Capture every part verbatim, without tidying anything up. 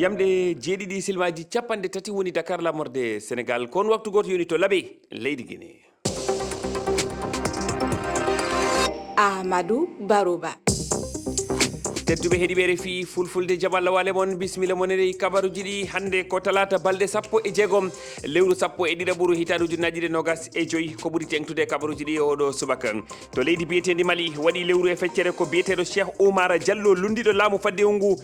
Jamɗe jeeɗiɗi silmaaji capanɗe tati woni Dakar, laamorde Senegaal. Ko on waktu gooto yoni to Labe, leydi Gine. Amadou Barouba. Tedduɓe heɗiiɓe R F I Fulfulde, jam Allah waale mon, bisimilla mon e kabaruuji ɗi. Hannde ko talaata, balɗe sappo e jeegom, lewru sappo e ɗiɗaɓuru, hitaande ujunnaji ɗiɗi e nogas e joyi. Ko ɓuri teeŋtude e kabaruuji ɗi e oɗo subaka. To leydi biyeteendi Mali, waɗi lewru e feccere ko biyeteeɗo Cheikh Oumar Diallo, lunndiiɗo laamu faddewu ngu.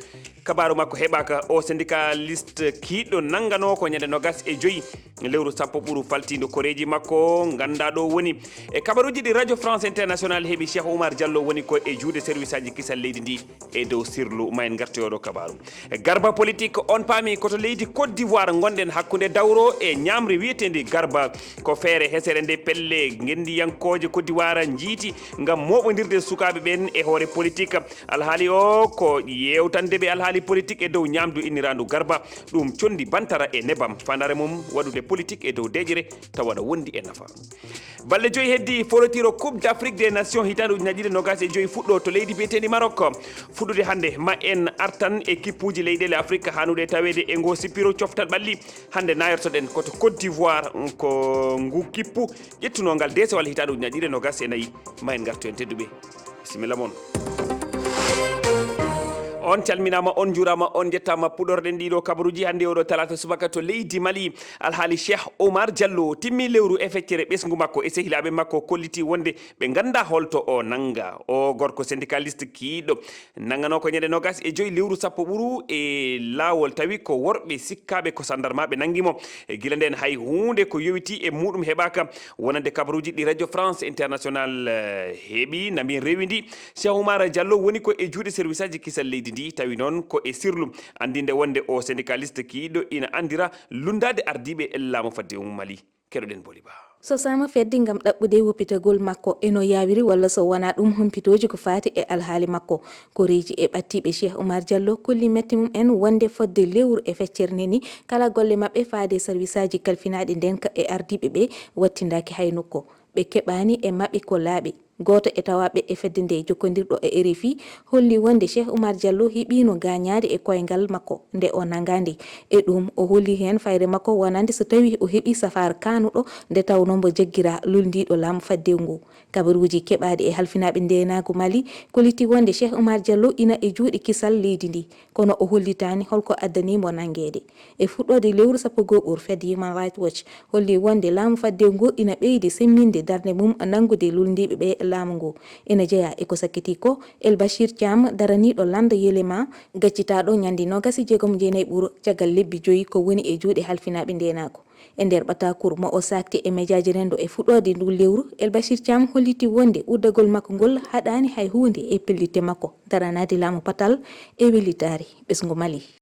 Kabaaru makko heɓaaka. O syndikaliste kiiɗɗo nannganoo ko ñande nogas e joyi lewru sappo ɓuru faltiindo koreeji makko, nganndaa ɗo woni. E kabaruuji ɗi Radio France International heɓi, Cheikh Oumar Diallo woni ko e juuɗe serviceaji kisal leydi ndi e dow sirlu. Ma en ngartoyo ɗo kabaaru. Garba politique, on paami ko to leydi Côte d'Ivoire ngonɗen, hakkunde dawro e ñaamri wiyeteendi Garba. Ko feere hesere nde pelle ngenndiyankooje Côte d'Ivoire njiiti ngam mooɓondirde sukaaɓe ɓen e hoore politique. Alhaali o ko yeewtande ɓe alhaali politique e dow ñaamdu inniraandu Garba. Ɗum conndi bantara e nebam, faandaare mum waɗude politique e dow deeƴere tawa na wondi e nafa. Balɗe joyi heddi, foolotiro Coupe d'Afrique des Nations hitaande ujunnaji ɗiɗi e nogas e joyi fuɗɗo to leydi biyeteendi Maroc. Fuɗɗude hannde, ma en artan e kippuuji leyɗeele Afrique haanuɗe taweede e ngoo sippiro coftal ɓalli. Hannde nayortoɗen ko to Côte d'Ivoire, ko ngu kippu ƴettunoo ngal deesewal hitaande ujunnaji ɗiɗi e nogas e nayi. Ma en ngartu en, tedduɓe. Bisimilla mon. On calminaama, on njuuraama, on njettaama. Puɗorɗen ɗiɗo kabaruuji hannde oɗo talaata subaka to leydi Mali. Alhaali Cheikh Oumar Diallo timmi lewru e feccere. Ɓesngu makko e sehilaaɓe makko kolliti wonde ɓe nganndaa holto o nannga. O gorko syndikaliste kiiɗɗo nannganoo ko ñande nogas e joyi lewru sappo ɓuru e laawol, tawi ko worɓe sikkaaɓe ko sandarmaaɓe nanngi mo. E gila ndeen hay huunde ko yowiti e muɗum heɓaaka. Wonande kabaruuji ɗi Radio France International, eh, heɓi, na mbiyen rewindi, Cheikh Oumar Diallo woni ko e juuɗe serviceaji kisal leydi ndi, tawi noon ko e sirlu anndinde wonde o syndikaliste kiiɗɗo ina anndira lunndaade ardiiɓe laamu faddewu Mali. Keɗoɗen Boli Ba. Sosaama fedde ngam ɗaɓɓude woppitagol makko e no yaawiri, walla so wonaa ɗum, humpitooji ko faati e alhaali makko. Koreeji e ɓattiiɓe Cheikh Oumar Diallo kolli mette mum en wonde fodde lewru e feccere nde ni, kala golle maɓɓe faade e sarwisaaji kalfinaaɗi ndenka e ardiiɓe ɓe wattindaaki hay nokku. Ɓe keɓaani e maɓɓe ko laaɓi. Gooto e tawaaɓe e fedde nde, jokkondirɗo e R F I, holli wonde Cheikh Oumar Diallo heɓiino gaañaade e koyngal makko nde o nanngaa nde. E ɗum, o holli heen fayre makko wonande so tawii o heɓii safaara kaanuɗo, nde tawnoo mbo jaggiraa luulndiiɗo laamu faddewu ngu. Kabaruuji keɓaaɗi e halfinaaɓe ndeenaagu Mali kolliti wonde Cheikh Oumar Diallo ina e juuɗe kisal leydi ndi, kono o hollitaani holko addani mo nanngeede. E fuɗɗoode lewru sappo goo ɓuru, fedde Human Rights Watch holli wonde laamu faddewu ngu ina ɓeydi semminde darnde mum nanngude luulndiiɓe ɓe laamu ngu. Ina jeyaa e ko sakkiti ko El Bachir Thiam, daraniiɗo lannda Yelema, gaccitaaɗo ñande noogas e jeegom jeenayi ɓuru caggal lebbi joyi ko woni e juuɗe halfinaaɓe ndeenaagu. E nder ɓataakuru mo o saakti e mejaaji renndo e fuɗɗoode ndu lewru, El Bachir Thiam holliti wonde uddagol makko ngol haɗaani hay huunde e pellitte makko daranaade laamu patal e wellitaare ɓesngu Mali.